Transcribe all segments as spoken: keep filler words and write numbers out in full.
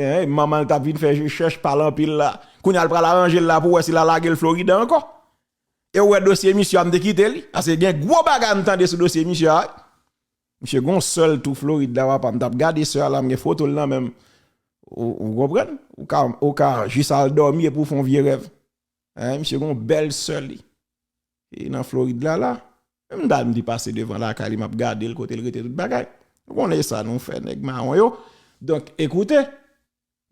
Hein, manman l t ap vin fè je chèch pale anpil la. Kounye a l pral aranje l la pou wè si l a lage l Florida ankò. E ou wè dosye misye a m te kite li. Paske gen gwo bagay m tande sou dosye misye a. Misye gon sè l tou Florid la papa. M t ap gade sè a la, m gen foto l nan men m. Ou, ou konprann? Ou ka, ou ka jis al dòmi epi w fè yon vye rèv. Hein, misye gon bèl sè li. E nan Florid la la. Menm dam di pase devan lakay li, m ap gade l kote l rete tout bagay. Ou konnen sa nou fè nèg mawon yo. Donk, ekoute,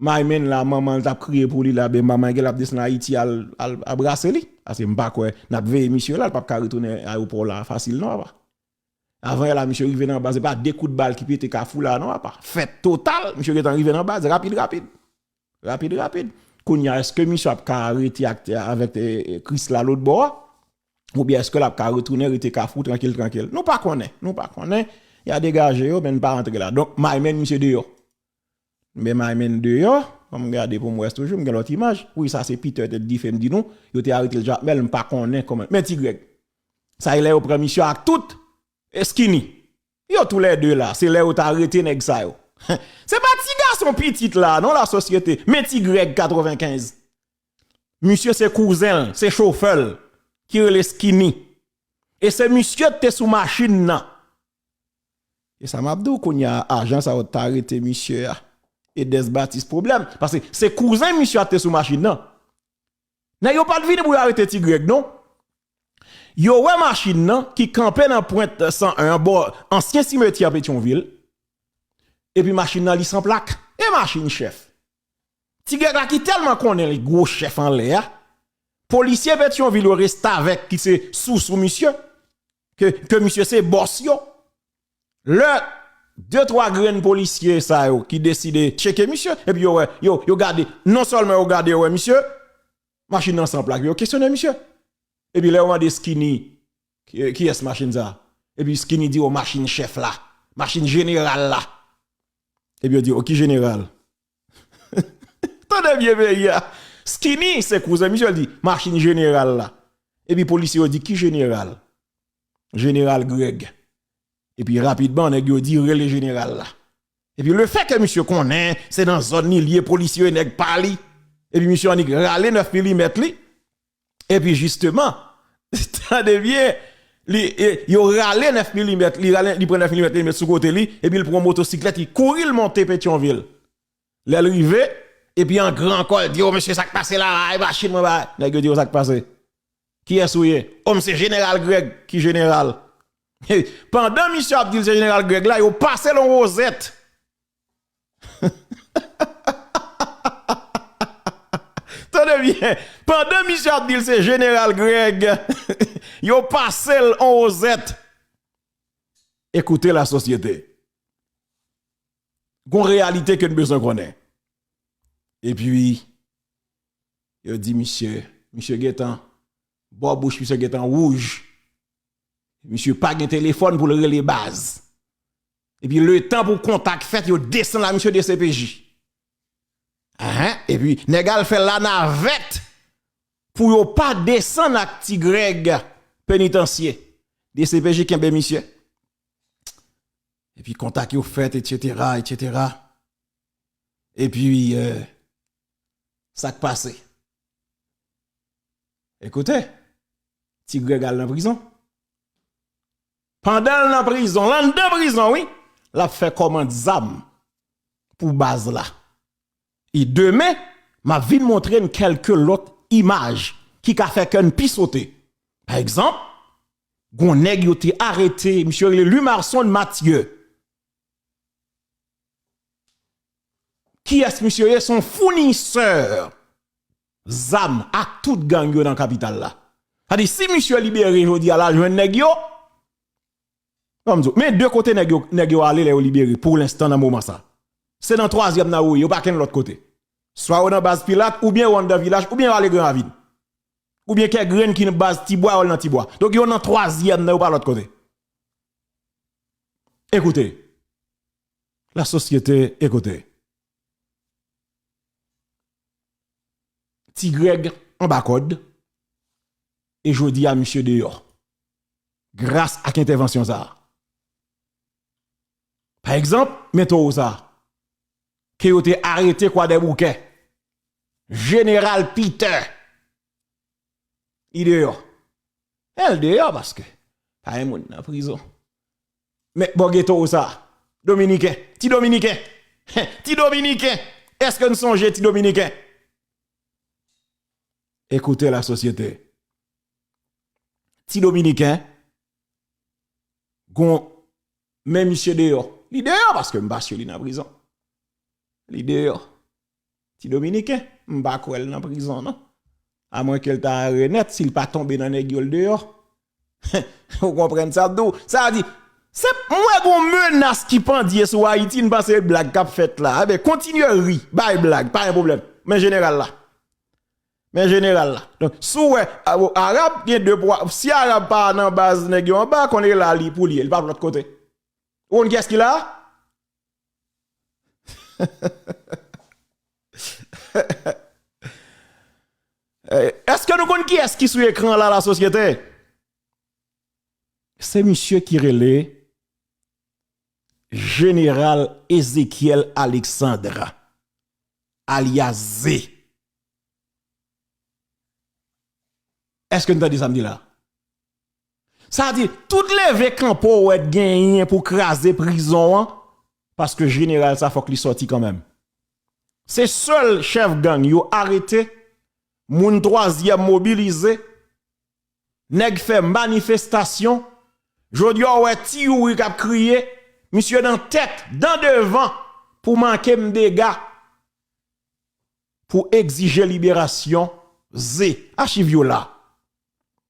Maymen la, manman l t ap kriye pou li la, ben manman gen l ap desann Ayiti al, al, al brase li. Paske m pa kwè n ap veye misye la, l p ap ka retounen ayewopò la fasil non, papa. Avan yè la, misye rive nan baz, se pa de kout bal ki pete Kafou la non, papa. Fèt total, misye gentan rive nan baz, rapid, rapid. Rapid, rapid. Kounye a, èske misye ap ka rete ak, avèk, eh, Kris la lòt bò a? Oubyen èske l ap ka retounen rete Kafou trankil, trankil? Nou pa konnen, nou pa konnen. Y a degaje yo, men n pa rantre la. Donk, Maymen misye deyò. Men Maymen deyò, an m gade pou m wè toujou, m gen lòt imaj. Wi, sa se Peter Tèt Dife m di nou, yo te arete l Jakmèl, m pa konnen kòman. Men Ti Grèg. Sa e lè yo pran misye ak tout, e Skinny. Yo toulède la, se lè yo ta arete nèg sa yo. Se pa ti gason pitit la, non, lasosyete. Men Ti Grèg katrevenkenz. Misye se kouzen l, se chofè l, ki rele Skinny. E se misye ki te sou machin nan. E sa m ap di w kounye a, ajan sa yo t arete misye a. Edes Batis pwoblèm. Paske se kouzen misye a te sou machin nan. Nèg yo pa t vini pou yo arete Ti Grèg, non. Yo wè machin nan ki kanpe nan pwent san en an bò ansyen simetyè Petyonvil. Epi machin nan li san plak. E machin chèf. Ti Grèg la ki tèlman konnen li gwo chèf anlè a. Polisye Petyonvil yo restavèk ki se sousou misye. Ke, ke misye se bòs yo. Lè de twa grenn polisye sa yo ki deside tcheke misye, epi yo wè, yo, yo gade, non sèlman yo gade, yo wè misye, machin nan san plak, yo kesyone misye. Epi lè yo mande Skinny, ki, kiyès machin sa? Epi Skinny di, o, machin chèf la, machin jeneral la. Epi yo di, o, ki jeneral? Tande byen peyi a. Skinny, se kouzen misye, l di, machin jeneral la. Epi polisye yo di, ki jeneral? Jeneral Grèg. Epi rapidman, nèg yo di, rele jeneral la. Epi lefètke misye konnen, se nan zòn li, li ye polisye, nèg pa li. Epi misye annik rale nèf milimèt li. Epi jisteman, tande byen, li, e, yo rale nèf milimèt, li rale, li pran nèf milimèt, li met sou kote li, epi l pran yon motosiklèt, li kouri, l monte Petyonvil. Lè l rive, epi an gran kò, l di, o, mesye, sa k pase la? Ay, machin mwen, bay. Nèg yo di, o, sa k pase? Kiyès ou ye? O, m se jeneral Grèg. Ki jeneral? Pandan misye ap di l se jeneral Grèg la, yo pase l yon wozèt. Tande byen. Pandan misye ap di l se jeneral Grèg, yo pase l yon wozèt. Ekoute lasosyete. Gon reyalite ke n bezwen konnen. Epi, yo di misye, misye gentan, bò bouch misye gentan wouj. Misye pa gen telefòn pou l rele baz. Epi letan pou kontak fèt, yo desann la misye D C P J. Ahan, epi nèg al fè lanavèt pou yo pa desann ak Ti Grèg penitansye. D C P J kenbe misye. Epi kontak yo fèt, etsetera, etsetera. Epi, eh, sa k pase? Ekoute, Ti Grèg al nan prizon. Pandan l nan prizon, l anndan prizon, wi, l ap fè kòmand zam pou baz la. E demen, m ap vin montre n kèlke lòt imaj ki ka fè kè n pi sote. Pa egzanp, gon nèg yo te arete, misye rele Lumarson Mathieu. Kiyès misye ye? Se yon founisè zam ak tout gang yo nan kapital la. Sa di, si misye libere jodi a, l al jwenn nèg yo, ban m di w, men de kote nèg yo, nèg yo ale lè yo libere, pou lenstan nan moman sa. Se nan twazyèm nan yo ye, yo pa kenn lòt kote. Swa yo nan baz Pilat, oubyen yo anndan Vilaj, oubyen yo ale Gran Ravin. Oubyen kèk grenn ki nan baz Tibwa, yo al nan Tibwa. Donk yo nan twazyèm nan, yo pa lòt kote. Ekoute. Lasosyete, ekoute. Ti Grèg anba kòd, e jodi a misye deyò. Gras ak entèvansyon sa a. Pa egzanp, men towo sa a. ke yo te arete Kwadèboukè. Jeneral Peter. Li deyò. E l deyò paske pa gen moun nan prizon. Men bò geto w sa, Dominiken, ti Dominiken, ti Dominiken, èske n sonje ti Dominiken? Ekoute la sosyete. Ti Dominiken, gon, men misye deyò. Li deyò paske m pa si li nan prizon. Li deyò. Ti Dominiken, m pa kwè l nan prizon, non. Amwenke l ta renèt, si l pa tonbe nan nèg yo, l deyò. Ou konprann sa m di w? Sa di, se, m wè gon menas ki pandye sou Ayiti, n panse se blag k ap fèt la. Enben, kontinye ri, bay blag, pa gen pwoblèm. Men jeneral la. Men jeneral la. Donk, si w wè, a, o, Arab, gen de pwa, si Arab pa nan baz nèg yo anba, konnen la li pou li ye, li pa pou lòt kote. Ou konn kiyès ki la? Eh, èske nou konn kiyès ki sou ekran la, la sosyete? Se misye ki rele Jeneral Ezekiel Alexandre, alyas Ze. Èske n tande sa m di la? Sa di, tout leve kanpe w wè t genyen pou kraze prizon an, paske jeneral sa fòk li sòti kanmenm. Se sèl chèf gang yo arete, moun twazyèm mobilize, nèg fè manifestasyon, jodi a w wè Ti Youri k ap kriye, misye nan tèt, dan devan, pou manke m dega, pou egzije liberasyon Ze. Achiv yo la.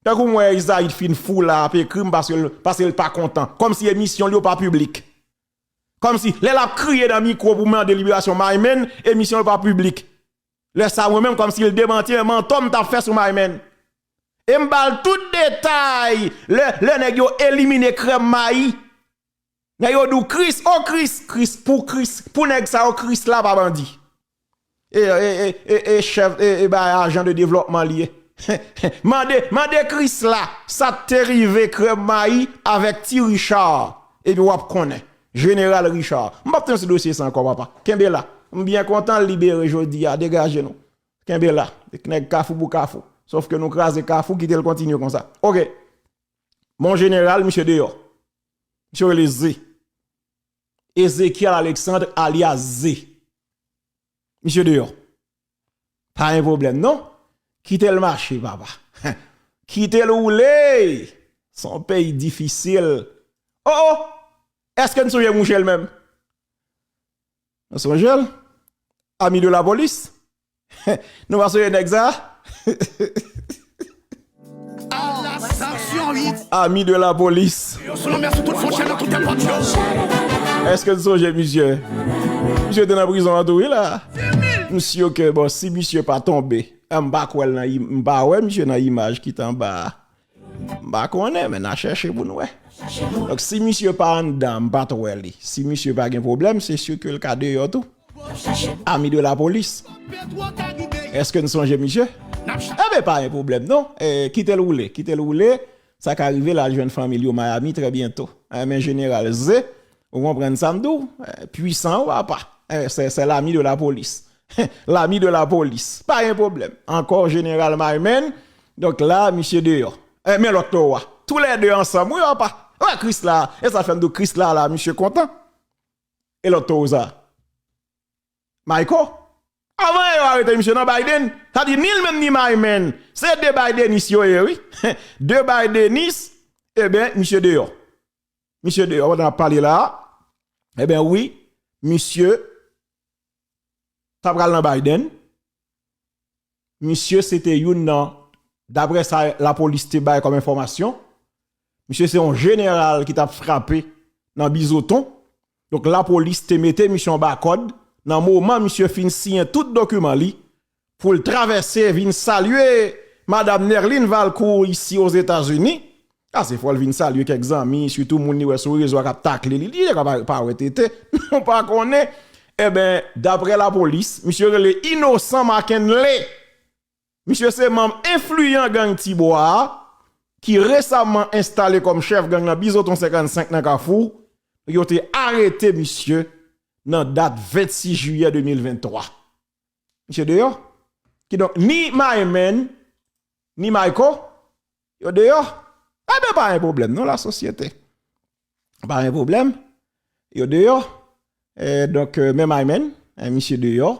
Tankou m wè Isaïde fin fou la ap ekri m paske l, paske l pa kontan. Kòmsi emisyon l yo pa piblik. Kòmsi lè l ap kriye nan mikwo pou mande liberasyon Maymen, emisyon l pa piblik. Lè sa mwen menm kòmsi l demanti, men mantò m t ap fè sou Maymen. E m ba l tout detay lè, lè nèg yo elimine Krèm Mayi. Nèg yo di w Kris, o Kris, Kris, pou Kris, pou nèg sa yo, Kris la pa bandi. E, e, e, e, e chèf, e, e bay ajan de devlòpman li ye. Mande, mande Kris la, sa t te rive Krèm Mayi avèk Ti Richard. Epi w ap konnen. Jeneral Richard. M p ap tann sou dosye sa ankò, papa. Kenbe la. M byen kontan l libere jodi a. Degaje nou. Kenbe la. Nèg Kafou pou Kafou. Sòf ke nou kraze Kafou, kite l kontinye konsa. Oke. Mon jeneral, misye deyò. Misye rele Ze. Ezekiel Alexandre alyas Ze. Misye deyò. Pa gen pwoblèm, non. Kite l mache, papa. Kite l woule. Se yon peyi difisil. O, o! Èske n sonje mouche l menm? Nou sonje l? Ami de la polis? Nou pa sonje nèg sa? Ami de la polis. Èske n sonje misye? Misye te nan prizon an tou, wi, la. M si ke, bon, si misye pa tonbe, eh, m pa kwè l nan im-, m pa wè misye nan imaj ki t anba a. M pa konnen, men n a chèche pou n wè. Donk, si misye pa anndan, m pa t wè li. Si misye pa gen pwoblèm, se si ke l ka deyò tou. Ami de la polis. Èske n sonje misye? Enben, pa gen pwoblèm, non. Eh, kite l woule, kite l woule. Sa ka rive, l al jwenn fanmi l yo Miami trè byento. Eh, men jeneral Ze, ou konprann sa m di w? Eh, pwisan, w apa. Eh, se, se lami de la polis. Lami de la polis. Pa gen pwoblèm. Ankò jeneral Maymen. Donk la, misye deyò. Eh, men lòt towo a. Toulède ansanm, wi, apa. Wè Kris la. E sa fè m di w Kris la, la, misye kontan. E lòt towo sa? Mayko. Avan yo arete misye nan Biden. Sa di ni l menm ni Maymen. Se de Bidenis yo ye, wi. De Bidenis. Ebyen, misye deyò. Misye deyò. Pandan n ap pale la a. Ebyen, wi. Misye ta pral nan Biden. Misye se te youn nan, daprè sa lapolis te bay kòm enfòmasyon, misye se yon jeneral ki t ap frape nan Bizoton. Donk, lapolis te mete misye anba kòd nan moman misye fin siyen tout dokiman li pou l travèse vin salye Madam Nerline Valcourt isi Ozetazini. Ase fò l vin salye kèk zanmi, sitou moun li wè sou rezo a k ap takle li. Li te ka pa, pa wè tete, nou pa konnen. Enben, daprè lapolis, misye rele Innocent Mackenley. Misye se manm enfliyan gang Tibwa a, ki resaman enstale kòm chèf gang nan Bizoton senkannsenk nan Kafou. Yo te arete misye nan dat vennsis jiyè de mil venntwa. Misye deyò. Kidonk, ni Maïmen, ni Mayko, yo deyò. Enben, pa gen pwoblèm, non, lasosyete. Pa gen pwoblèm. Yo deyò. E, donk, e, men Maïmen, e, misye deyò.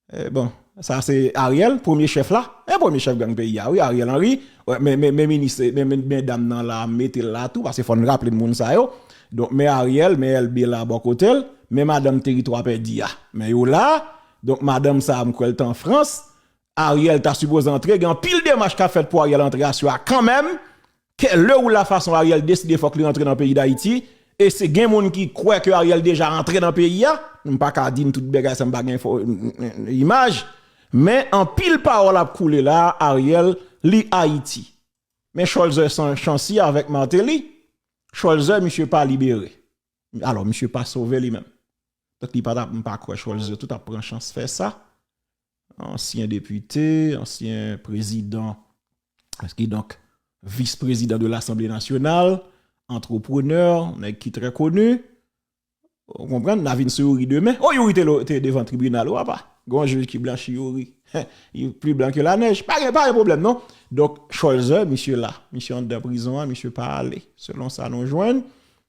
E, bon, sa se Ariel, premye chèf la. E premye chèf gang peyi a, wi, Ariel Henry. Wè, men, men, men minis, men, men, men dam nan la, mete l la tou, paske fò n raple n moun sa yo. Donk, men Ariel, men L B la bò kote l, men madanm teritwa pèdi a. Men yo la, donk, madanm sa a, m kwè l t an Frans. Ariel ta sipoze antre, gen anpil demach k ap fèt pou Ariel antre aswè a kanmenm. Ke le ou la fason Ariel deside fòk li rantre nan peyi Dayiti, e se gen moun ki kwè ke Ariel deja rantre nan peyi a, m pa ka di n tout bagay sa m pa gen fo, imaj, men anpil pawòl ap koule la, Ariel, li Ayiti. Men Cholzer san chansi avèk Martelly, Cholzer, misye pa libere. Alò, misye pa sove li menm. Donk, li pa t ap, m pa kwè Cholzer tou t ap pran chans fè sa. Ansyen depite, ansyen prezidan, kidonk, vis prezidan de Lasanble Nasyonal, antreprenè, nèg ki trè koni. Ou konprann? N a vin sou Youri demen. O, Youri te, lo- te devan tribinal, ou apa? Gon jij ki blanchi Youri. Li pli blan ke lanèj. Pa gen, pa gen pwoblèm, non. Donk, Cholzer, misye la. Misye anndan prizon an, misye pa ale. Selon sa nou jwenn.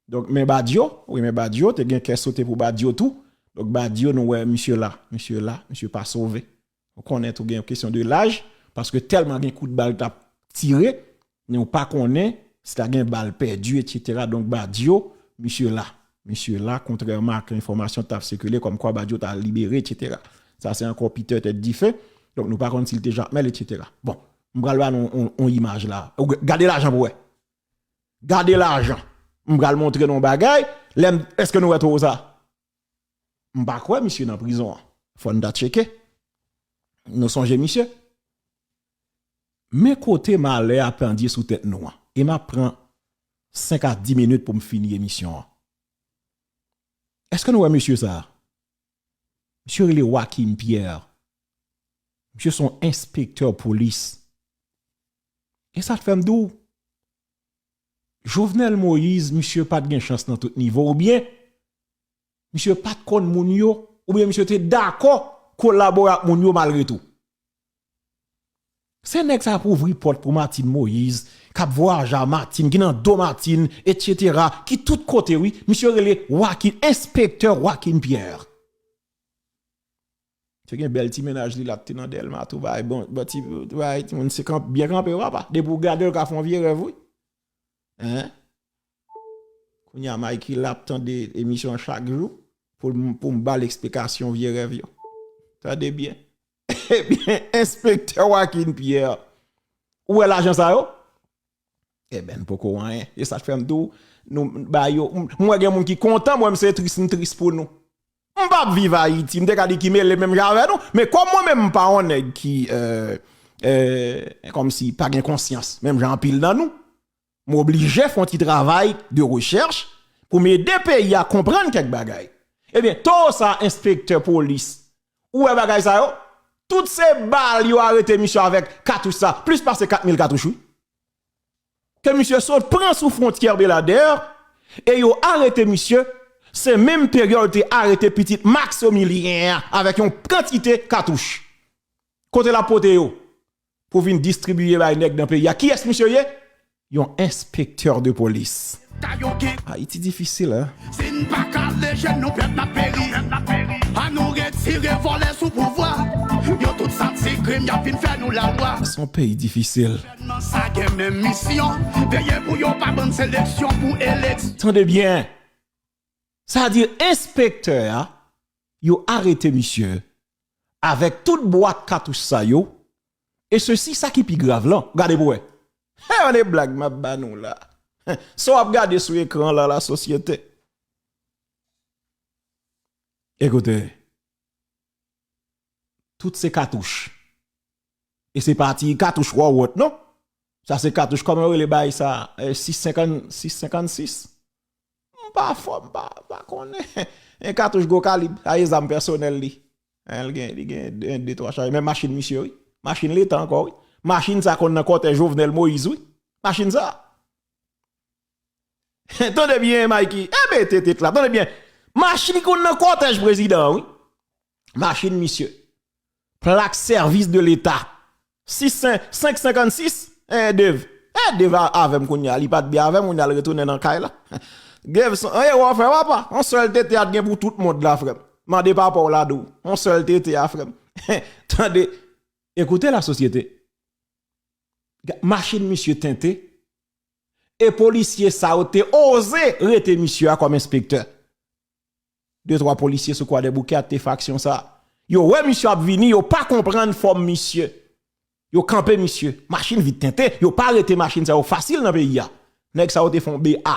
Donk, men Badio, wi, men Badio, te gen kè sote pou Badio tou. Donk, Badio, nou wè, misye la, misye la, misye pa sove. Ou konnen tou gen yon kesyon de laj, paske tèlman gen kout bal t ap tire, nou pa konnen si ta gen bal pèdi, etsetera. Donk, Badio, misye la. Misye la, kontrèman ak enfòmasyon t ap sikile, kòmkwa Badio ta libere, etsetera. Sa se ankò Peter Tèt Dife. Donk, nou pa konn si l te Jakmèl, etsetera. Bon, m pral ba nou yon, yon, yon imaj la. Ou g- gade lajan pou wè. Gade lajan. M pral montre nou yon bagay. Lè m, èske nou wè towo sa? M pa kwè misye nan prizon an. Fò n ta tcheke. Nou sonje misye. Men kote malè a pandye sou tèt nou an. E m ap pran senk a dis minit pou m fini emisyon an. Èske nou wè mesye sa a? Misye rele Joaquin Pierre. Misye se yon enspektè polis. E sa k fè m di w, Jovenel Moïse, misye pa t gen chans nan tout nivo, oubyen misye pa t konn moun yo, oubyen misye te dakò kolabore ak moun yo malgre tou. Se nèg sa ap ouvri pòt pou Martine Moïse, k ap vwayaje a Martine, ki nan do Martine, etsetera, ki tout kote, wi. Misye rele Joaquin, enspektè Joaquin Pierre. Te gen bèl ti mennaj li la te nan Dèlma tou, bay bon, bon ti, bay timoun se kanp, byen kanpe, papa. Depi w gade l, w ka fè yon vye rèv, wi. Hein? Kounye a, Mikey la ap tande emisyon an chak jou pou m, pou m ba l eksplikasyon vye rèv yo. Tande byen. Ebyen, enspektè Joaquin Pierre, ou wè lajan sa yo? Ebyen, n poko anyen. E sa k fè m di w, nou, ba yo, m, m wè gen moun ki kontan, mwen, m se tris, m tris pou nou. M p ap viv Ayiti, m te ka di ki mele menm jan avè nou, men kòm mwen menm, m pa yon nèg ki, euh, euh, kòmsi pa gen konsyans, menm jan anpil nan nou, m oblije fè yon ti travay de rechèch pou m ede peyi a konprann kèk bagay. Ebyen, towo sa, enspektè polis, ou wè bagay sa yo? Tout se bal yo arete misye avèk katouch sa, plis pase kat mil katouch, wi. Ke misye sot pran sou fwontyè Beladè, e yo arete misye, se menm peryòd yo te arete pitit Maximilien an avèk yon kantite katouch. Kote l ap pote yo? Pou vin distribiye bay nèg nan peyi a. Kiyès misye ye? Yon enspektè de polis. Ayiti difisil, hein? Si n pa kale je n nou, pèp n ap peri. Ann nou retire vòlè sou pouvwa. Yo tout santi krim, y ap vin fè nou lalwa. Se yon peyi difisil. Gouvènman sa gen menm misyon, veye pou yo pa ban n seleksyon pou eleksyon. Tande byen. Sa di enspektè a, yo arete misye avèk tout bwat katouch sa yo, e sesi, sa ki pi grav lan, gade pou wè. He, ann e blag m ap ba nou la. Sa w ap gade sou ekran la, lasosyete. Ekoute, tout se katouch. E se pa ti katouch wòwòt, non. Sa se katouch, kòman yo rele bagay sa? Eh, sis senkant, sis senkant sis? M pa fò, m pa, pa konnen. En katouch gwo kalib, sa e zam pèsonèl li. Hein, li gen, li gen de, de, twa chaj. Menm machin misye, wi. Machin leta ankò, wi. Machin sa konn nan kòtèj Jovenel Moïse, wi. Machin sa. Tande byen, Mikey. E mete tèt la. Tande byen. Machin ki konn nan kòtèj prezidan an, wi. Machin misye. Plak sèvis de leta. Sis, senk, senk senkannsis. Eh, Dave. Eh, Dave a- avè m kounye a. Li pa t byen avè m, kounye a l retounen nan kay la. Dave, se- anyen w ap fè, papa. On sèl tete a t gen pou tout mond la, frè m. Mande papa w la di w. On sèl tete a, frè m. Tande. Écoutez la société. Ga- Machin misye tente. E polisye sa yo te oze rete misye a kòm enspektè. De twa polisye sou Kwadèboukè a te fè aksyon sa. Yo wè misye ap vini, yo pa konprann fòm misye. Yo kanpe misye. Machin vit tente, yo pa rete machin sa yo fasil nan peyi a. Nèg sa yo te fè on B A.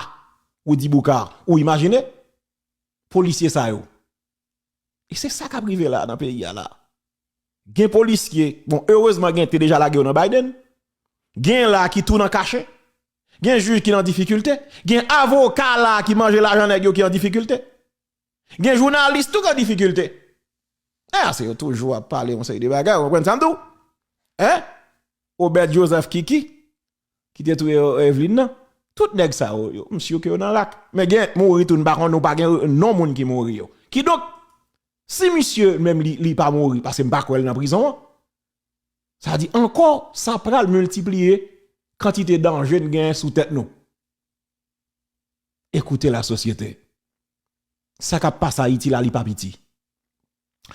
Ou di Boukar, ou imajine? Polisye sa yo. E se sa k ap rive la nan peyi a la. Gen polisye, bon, erezman gen te deja lage yo nan Biden. Gen la ki tou nan kache. Gen jij ki nan difikilte. Gen avoka la ki manje lajan nèg yo ki an difikilte. Gen jounalis tou ki an difikilte. E ase yo toujou ap pale yon seri de bagay, ou konprann sa m di w? Hein? Obed Joseph Kiki, ki te touye Evelyn nan. Tout nèg sa yo, yo, m si ke yo nan rak. Men gen mouri tou, n pa konn, nou pa gen non moun ki mouri yo. Kidonk, si misye menm li, li pa mouri, paske m pa kwè l nan prizon an, sa di ankò, sa pral miltipliye kantite danje n gen sou tèt nou. Écoutez la société. Sa k ap pase Ayiti la, li pa piti.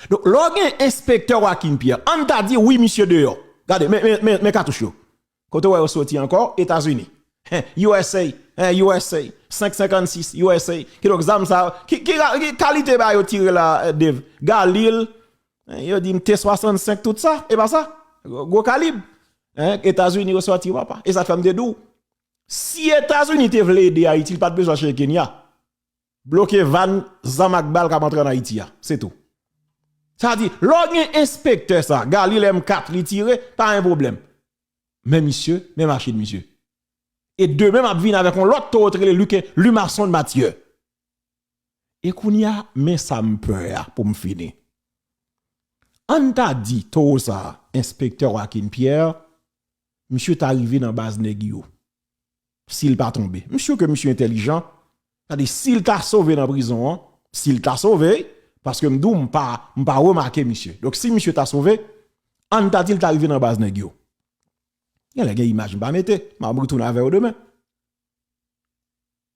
Donk, lè w gen enspektè Joaquin Pierre, ann ta di wi, misye deyò. Gade, men, men, men, men katouch yo. Kote w wè yo soti ankò? Etazini. Hein, U S A, hein, U S A, senk senkannsis, U S A. Kidonk, zam sa, ki, ki, ki kalite ba yo tire la, eh, Dave? Galil, hein, yo di m T swasannsenk, tout sa, e pa sa? Gwo, gwo kalib. Hein, Etazini yo soti, papa. E sa k fè m te di w, si Etazini te vle ede Ayiti, li pa t bezwen chèche Kenya. Bloke van zam ak bal k ap antre ann Ayiti a. Se tou. Sa di, lè w gen enspektè sa, Galil M kat li tire, pa gen pwoblèm. Men misye, men machin misye. E demen m ap vin avèk yon lòt towo t rele Luke, Lumason Mathieu. E kounye a, men sa m pè a pou m fini. Ann ta di towo sa a, enspektè Joaquin Pierre, misye ta rive nan baz nèg yo. Si l pa tonbe. M si ke misye entèlijan. Sa di, si l ta sove nan prizon an, si l ta sove, paske m di w, m pa, m pa remake misye. Donk, si misye ta sove, ann ta di l ta rive nan baz nèg yo. Genlè gen imaj m pa mete, m ap retounen avè yo demen.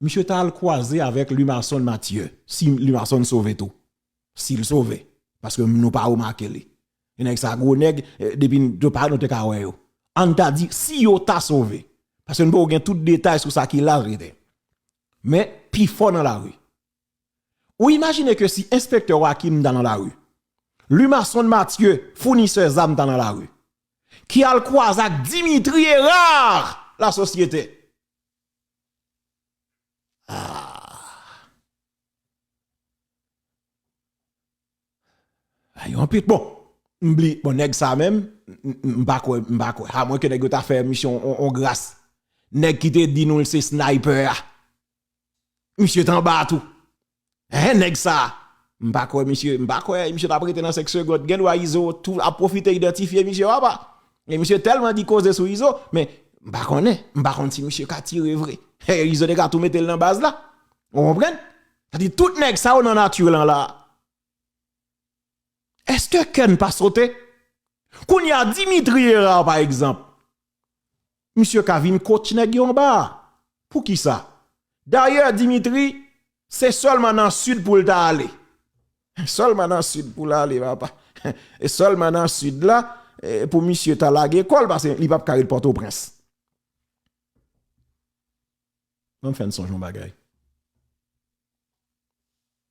Misye ta al kwaze avèk Lumason Mathieu, si Lumason sove tou. Si l sove, paske nou pa remake li. E nèg sa gwo nèg, eh, depi n- yo parèt nou te ka wè yo. Ann ta di, si yo ta sove, paske nou poko gen tout detay sou sa ki la rete. Men, pifò nan lari. Ou imajine ke si enspektè Joaquin ta nan lari, Lumason Mathieu, founisè zam ta nan lari, ki al kwaze ak Dimitri Hérard, la société. Ah. Ay, anpil. Bon, m bli, bon, nèg sa menm, m, m, m pa kwè, m pa kwè. Amwen ke nèg yo ta fè misye on, on, on gras. Nèg ki te di nou l se sniper a. Misye t anba tou. Hein, nèg sa. M pa kwè misye, m pa kwè misye t ap rete nan senk segonn. Gen dwa Izo tou ap pwofite idantifye misye, papa. E misye tèlman di koze sou Izo, men m pa konnen, m pa konn si misye ka tire vre. Izo te ka tou mete l nan baz la. Ou konprann? Sa di tout nèg sa yo nan nati lan la. Èske kè n pa sote? Kounye a, Dimitri Hérard, pa egzanp, misye ka vin coach nèg yo anba a. Poukisa? Dayè, Dimitri, se sèlman nan sid pou l ta ale. Sèlman nan sid pou l ale, papa. E sèlman nan sid la, eh, pou misye ta lage kò l, paske li p ap ka ret Pòtoprens. Ban m fè n sonje yon bagay.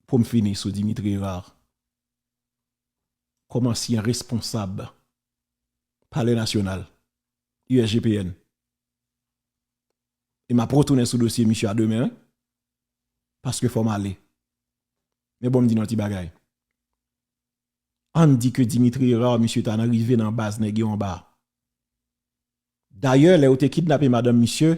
Pou m fini sou Dimitri Hérard. Kòm ansyen responsab Palè Nasyonal, U S G P N. E m ap retounen sou dosye misye a demen, wi. Paske fò m ale. Men bon, m di n yon ti bagay. Ann di ke Dimitri Hérard, misye ta nan rive nan baz nèg yo anba a. Dayè, lè yo te kidnape madanm misye,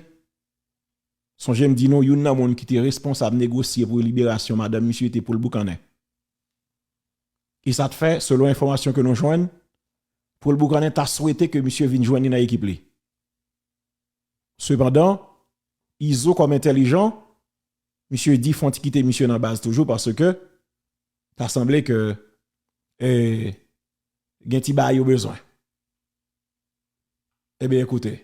sonje m di nou, youn nan moun ki te responsab negosye pou liberasyon madanm misye te Poul Boukannen. E sa t fè, selon enfòmasyon ke nou jwenn, Poul Boukannen ta swete ke misye vin jwenn li nan ekip li. Sepandan, Izo kòm entèlijan, misye di fò n ti kite misye nan baz toujou paske Ta sanble ke, eh, gen ti bagay yo bezwen. Ebyen, ekoute.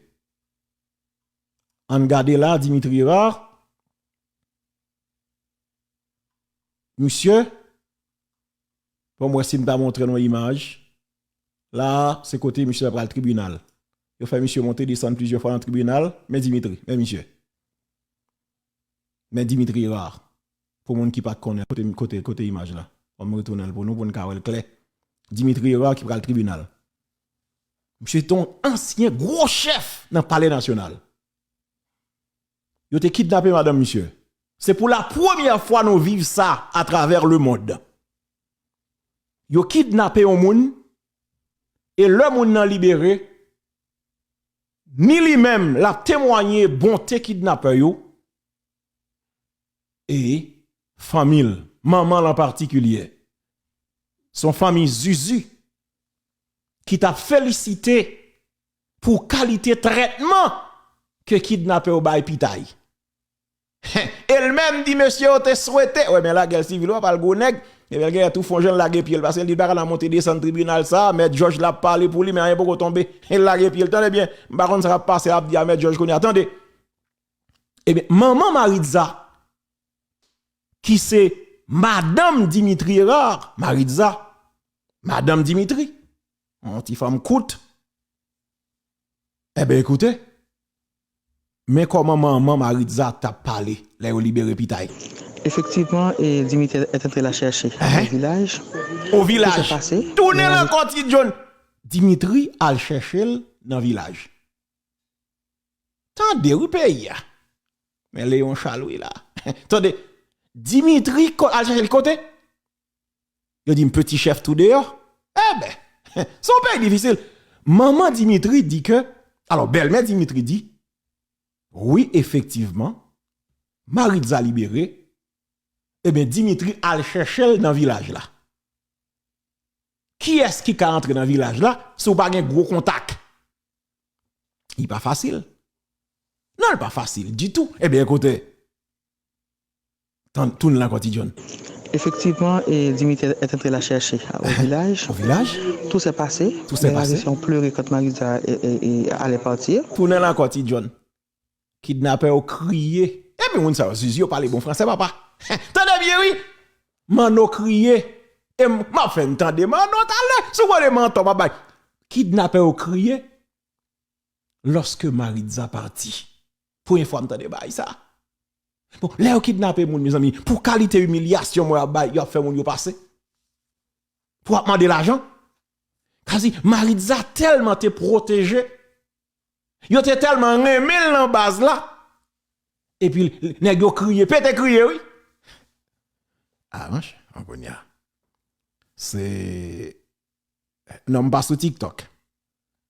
Ann gade la, Dimitri Rare. Misye, bon, mwen si m ta montre nou imaj. La, se kote misye pral tribinal. Yo fè misye monte desann plizyè fwa nan tribinal. Men Dimitri, men misye. Men Dimitri Rare. Pou moun ki pa t konnen, kote, kote, kote imaj la. Ban m retounen l pou nou, pou n ka wè l klè. Dimitri Rare ki pral tribinal. Misye te yon ansyen gwo chèf nan Palè Nasyonal. Yo te kidnape madanm misye. Se pou la premyè fwa nou viv sa atravè lemonn. Yo kidnape yon moun, e lè moun nan libere, ni li menm l ap temwaye bonte kidnapè yo, e fanmi l, manman l an patikilye. Se yon fanmi zuzu ki t ap felisite pou kalite trètman ke kidnapè yo bay Pitay. E l menm di mesye yo te swete, wè, men lagè l sivil, wè, pa l gwo nèg, ebyen l genyen tou fon jan l lage pye l, paske l di l pa ka nan monte desann tribinal sa, mèt jòj la ap pale pou li, men anyen poko tonbe, e l lage pye l, tande byen, m pa konn sa k ap pase, ap di a mèt jòj kounye a, tande. Ebyen, manman Maritza, ki se madanm Dimitri Rare, Maritza, madanm Dimitri, yon ti fanm kout. Ebyen, ekoute, men kòman manman Maritza t ap pale lè yo libere Pitay. Effectivement, et Dimitri est entré la chercher au village. O vilaj. Tounen l ankò, Ti John. Dimitri al chèche l nan vilaj. Tande wi peyi a. Men Leon Charles wi la. Tande, Dimitri al chèche l kote? Yo di m peti chèf tou deyò. Enben, se yon peyi difisil. Manman Dimitri di ke, alò, bèlmè Dimitri di, wi, efektivman, Maritza libere, ebyen, Dimitri al chèche l nan vilaj la. Kiyès ki ka antre nan vilaj la si w pa gen gwo kontak? Li pa fasil. Non, li pa fasil ditou. Ebyen, ekoute, tann, tounen l ankò, Ti John. Effectivement, et Dimitri est entré la chercher au village. Au village? Tout s'est passé. Tout s'est passé. Les ravissants ont pleuré quand Maritza allait partir. Tounen l ankò, Ti John. Kidnapè yo kriye. Epi moun sa yo, zizi yo pale bon fransè, papa. Tande byen, wi. Manno kriye. E m ap fè n tande Manno talè. Si w konn Manno, m ap bay. Kidnapè yo kriye lòske Maritza pati. Premye fwa m tande bagay sa. Bon, lè yo kidnape moun, mezanmi, pou kalite imilyasyon mwen ap bay, yo ap fè moun yo pase. Pou ap mande lajan. Kazi, Maritza tèlman te pwoteje. Yo te tèlman renmen l nan baz la. Epi nèg yo kriye, pete kriye, wi. A, manch, an kounye a. Se, non, m pa sou TikTok.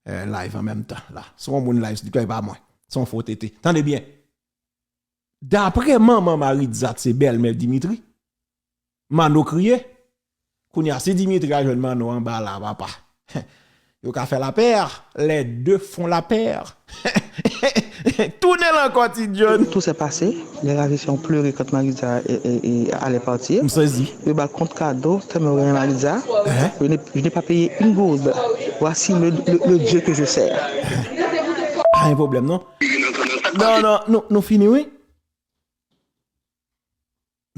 Eh, live an menm tan, la. Se yon moun live sou TikTok, e pa mwen. Se yon fo tete. Tande byen. Daprè manman Maritza, se bèlmè Dimitri. Manno kriye. Kounye a, si Dimitri al jwenn Manno anba la, papa. Yo ka fè la paire. Les deux font la paire. Tounen l ankò, Ti John. Tout s'est passé. Les ravissants ont pleuré quand Maritza allait partir. M sezi. Yo ba l kont kado, tèlman yo renmen Maritza. Je n'ai pas payé une gourde. Voici le, le, le Dieu que je sers. Pa gen pwoblèm, non. Non, non, nou, nou fini, wi.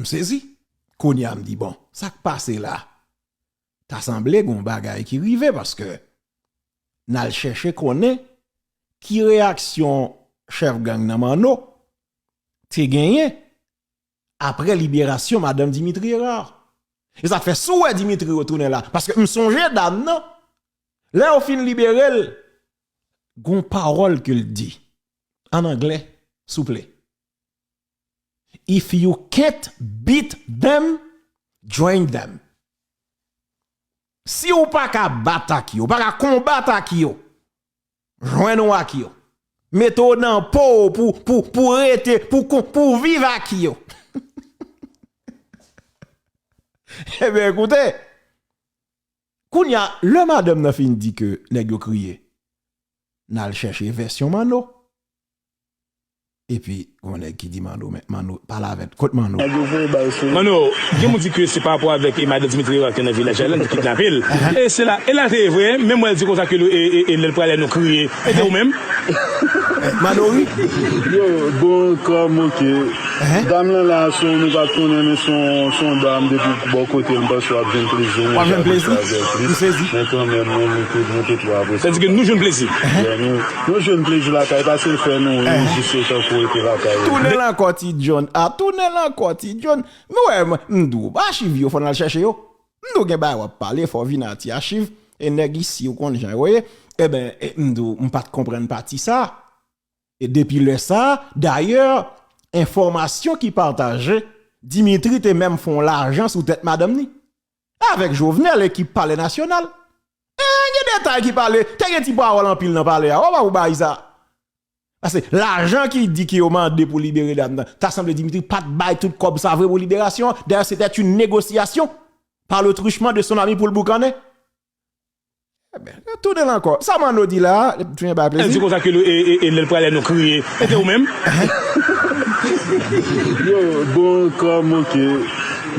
M sezi. Kounye a, m di, bon, sa k pase la? Ta sanble gon bagay ki rive, paske n al chèche konnen ki reyaksyon chèf gang nan Manno te genyen apre liberasyon madanm Dimitri Rare. E sa k fè si w wè Dimitri retounen la, paske m sonje dam nan, lè yo fin libere l, gon pawòl ke l di, ann anglè, souple. If you can't beat them, join them. Si w pa ka bat ak yo, w pa ka konbat ak yo, jwenn w ak yo. Mete w nan po w pou, pou, pou rete, pou, pou, pou viv ak yo. Ebyen, ekoute, kounye a, lè madanm nan fin di ke nèg yo kriye, n al chèche vèsyon Manno. Epi, gon nèg ki di Manno, men Manno, pale avè l. Kot Manno? Nèg yo voye bal sou li. Manno, gen moun di ke se pa rapò avèk e madan Dimitri Rivard ki nan vilaj la, li te kidnape l. E se la, e la te ye vre, menm wè l di konsa ke e, e, e lè l prale nou kriye. E te ou menm? Manno ri? Yo, bon, kòm, oke. Dam lan la, se yon nou pa t konnen, men se yon, se yon dam depi bò kote l, m panse w ap jwenn plezi, W ap jwenn plezi? M sezi. Men kanmenm, nou, nou tout, nou tout la apresye. Sa di ke nou jwenn plezi. Yeah, nou, nou jwenn plezi lakay, pase l fè nou ri, jis otan kou rete lakay. Tounen l ankò, Ti John. A, tounen l ankò, Ti John. Men wè, mwen, m di w, achiv yo, fò n al chèche yo. M di w gen bagay w ap pale, fò w vin a ti achiv. E nèg isi, ou konn jan yo ye. Eben, e, m di w, m pa t konprann pati sa. E depi lè sa, dayè, enfòmasyon ki pataje, Dimitri te menm fè yon lajan sou tèt madanm ni. Avèk Jovenel, ekip Palè Nasyonal. E gen detay ki pale, te gen ti pawòl anpil nan palè a. Ou pa pou bay sa. Paske lajan ki di ke yo mande pou libere dam nan, ta sanble Dimitri pa t bay tout kòb sa vre pou liberasyon an. Dayè, se te yon negosyasyon par le truchement de son ami pou l boukannen. Ebyen, tounen l ankò. Sa Manno di la a, tounen bay plezi. Di konsa ke e, e, e lè l prale nou kriye. E te ou menm? Yo, bon, kòm, oke.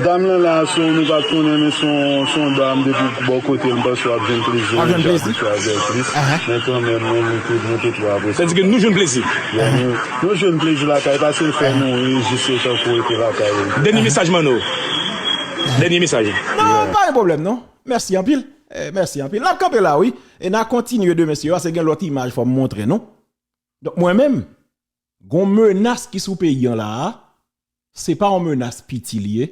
Dam lan la, se yon nou pa t konnen, men se yon, se yon dam depi bò kote l, m panse w ap jwenn plezi. W ap jwenn plezi? Avèk li. Men kanmenm, nou, nou tout, nou tout la apresye. Sa di ke nou jwenn plezi. Yeah, nou, nou jwenn plezi lakay, pase l fè nou ri, jis otan kou rete lakay. Dènye mesaj, Manno. Dènye mesaj. Non, pa gen pwoblèm, non. Mèsi anpil. Eh, mèsi anpil. N ap kanpe la, wi. E n a kontinye demen, mesye, paske gen lòt imaj fò m montre nou. Donk, mwen menm, gon menas ki sou peyi an la a, se pa yon menas piti li ye.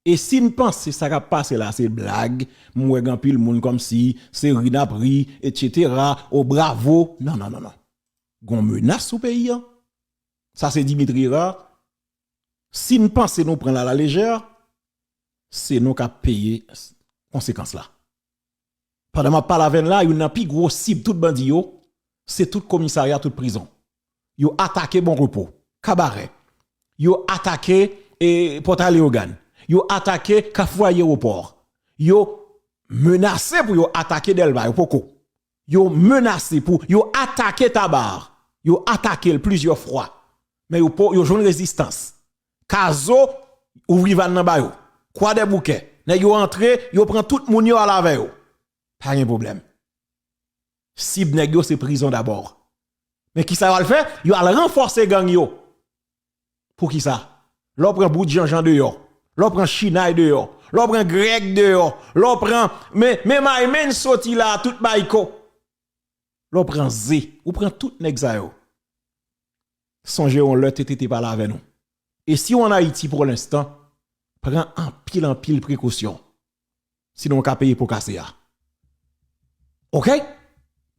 E si n panse sa k ap pase la se blag, m wè gen anpil moun kòmsi se ri n ap ri, etsetera, o bravo. Non, non, non, non. Gon menas sou peyi an. Sa se Dimitri Rivard. Si n panse nou pran l alalejè, se nou k ap peye konsekans la. Pandan m ap pale avè n la, youn nan pi gwo sib tout bandi yo, se tout komisarya, tout prizon. Yo atake Bon Repo, Kabarè. Yo atake e, Pòtay Leyogàn. Yo atake Kafou Ayewopò. Yo menase pou yo atake Dèlma, yo poko. Yo menase pou yo atake Taba. Yo atake l plizyè fwa. Men yo po, yo jwenn rezistans. Kazo ouvri vàn nan ba yo. Kwadèboukè, nèg yo antre, yo pran tout moun yo al avè yo. Pa gen pwoblèm. Sib nèg yo se prizon dabò. Men kisa yo al fè? Yo al ranfòse gang yo. Poukisa? Lè w pran bout janjan deyò, lè w pran chinay deyò, lè w pran grèg deyò, lè w pran men, men may men soti la a tout bay ko. Lè w pran ze, ou pran tout nèg sa yo. Sonje yon lè T T te pale avè nou. E si w ann Ayiti pou lenstan, pran anpil anpil prekosyon. Sinon w ka peye po kase a. Oke?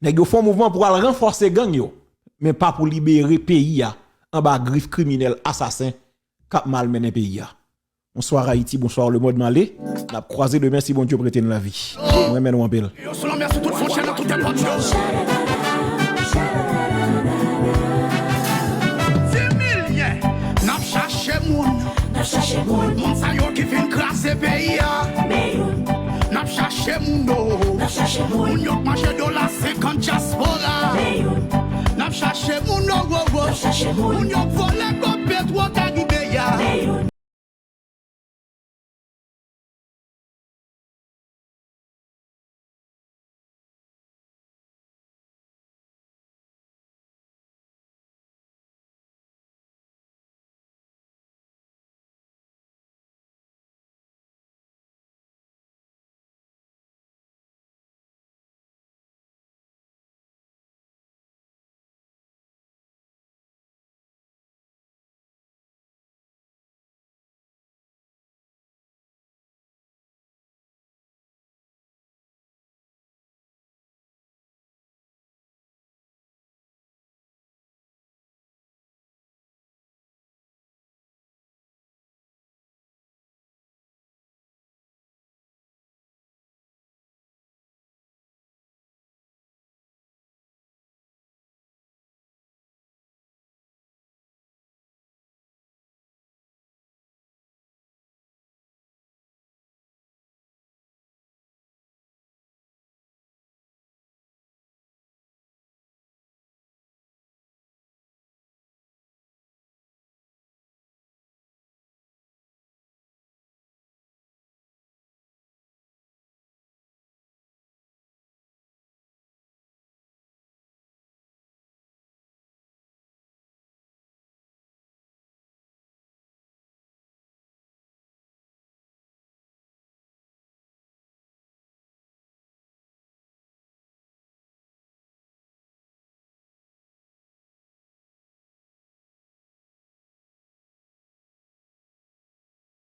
Nèg yo fè yon mouvman pou al ranfòse gang yo, men pa pou libere peyi a anba grif kriminèl asasen k ap malmennen peyi a. Bonswa Ayiti, bonswa lemonn, m ale. N ap kwaze demen si Bondye prete n lavi. M renmen nou anpil. Yo sou lanmè sou tout fwontyè nan tout èpòt yo. Di milye n ap chache moun. N ap chache moun. Moun sa yo ki vin kraze peyi a. Men youn. N ap chache moun o. N ap chache moun. Moun yo k manje dola senkant dyaspora. Men youn. N ap chache moun o, o, o. N ap chache moun. Moun yo k vòlè kòb